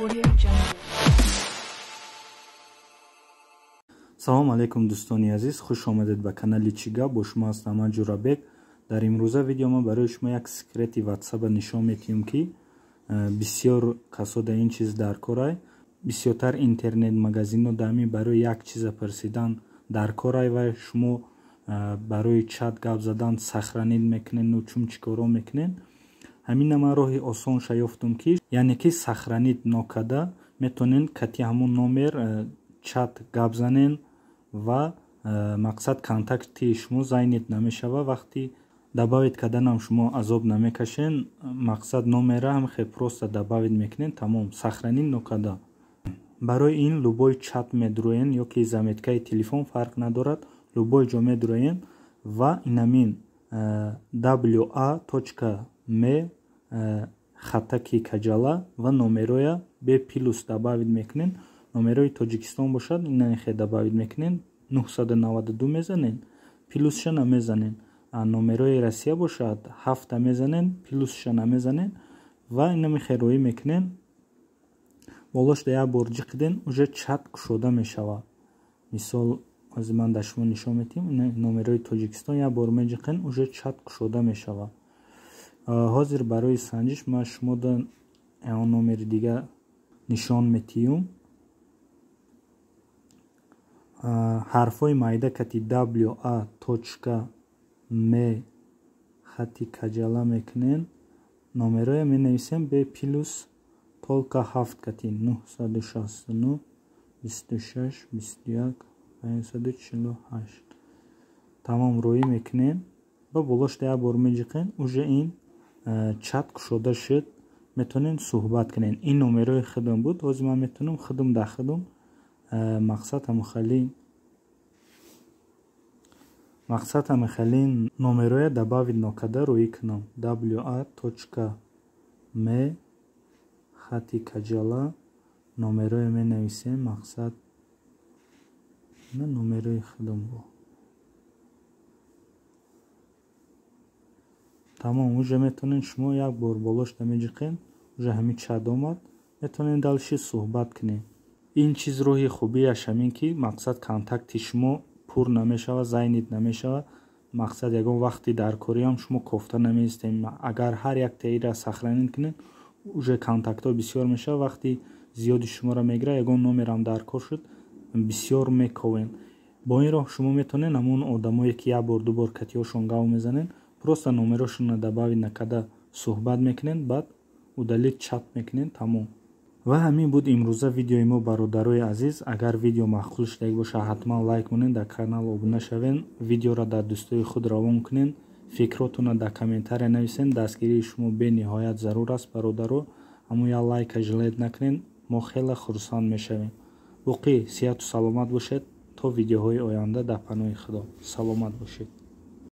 Audio Jungle. Салом алейкум, дӯстони азиз, хуш омадед ба канали Чӣ гап. Бо шумо ҳастам ман, Ҷурабек. Дар имрӯза видео ман барои шумо як секрети ватсапа нишон метиҳам, ки бисёр касо дар ин чиз дар корай. Бисёртар интернет магазинҳо дар ҳамин барои як чиза пурсидан дар корай ва шумо барои чат гап задан сохранить мекунед, чун чӣ коро мекунед. Ҳамина ман роҳи осонша ёфтум, ки яъне ки сохранить нокарда метавонед кати ҳамун номер чат гап занен ва мақсад, контакти шумо занят намешава. Вақти добавить карданам шумо азоб намекашен. Мақсад, номера ҳам хел просто добавить мекунед, тамом, сохранить нокарда. Барои ин любой чат медуроен ё ки заметкаи телефон, фарқ надорад, любой ҷо медуроен ва инамин wa точка me хаттаки каҷала ва номероя бе плюс добавить мекунед. Номерои Тоҷикистон бошад, инахе добавить мекунед, 992 мезанед, плюсша намезанед. Номерои Россия бошад, ҳафта мезанед, плюсша намезанед ва инамихе роӣ мекунед. Болошда як бор ҷиқиден, уже чат кушода мешавад. Мисол, ҳозир ман дар шумо нишон медиҳам. Номерои Тоҷикистон як бор меҷиқен, уже чат кушода мешавад. Ҳозир барои санҷиш ман шумода он номери дига нишон метиҳум. Ҳарфҳои майда кати wa точка me хати каҷала мекунем, номероя менависем бе плюс, только ҳафт кати 969 26 21 548. Тамом, роӣ мекунем ва болошда як бор меҷиқем, уже ин чат кушода шуд, метавонем суҳбат кунем. Ин номерои худам буд. Ҳозир ман метавонам худам дар худам мақсад ҳамихали номероя добавить нокарда роӣ кунам. Wa точка me хати каҷала номероя менависем. Мақсад, номерои худам бо тамом. Уже метавонед шумо як бор болошда меҷиқед, уже ҳамин чат омад, метавонед дальше суҳбат кунед. Ин чиз роҳи хубиаш ҳамин ки, мақсад, контакти шумо пур намешавад, занят намешавад. Мақсад, ягон вақти даркориам шумо кофта намеистем. Агар ҳар яктаира сохранить кунед, уже контактҳо бисёр мешавад, вақти зиёди шуморо мегирад. Ягон номерам даркор шуд, бисёр мековен. Бо ин роҳ шумо метавонед ҳамон одамое ки як бор, ду бор катиҳошон гав мезанед, просто номерошонро добавить накарда суҳбат мекунед, баъд удалить чат мекунед, тамом. Ва ҳамин буд имрӯза видеои мо, бародарои азиз. Агар видео маъқул шудаги бошад, ҳатман лайк монед, дар канал обуна шавед, видеоро дар дӯстои худ равон кунед, фикротонро дар комментария нависед. Дастгирии шумо бениҳоят зарур аст, бародаро. Ҳамон як лайка жалеть накунед, мо хеле хурсанд мешавем. Боқӣ сиҳату саломат бошед. То видеоҳои оянда, дар паноҳи Худо, саломат бошед.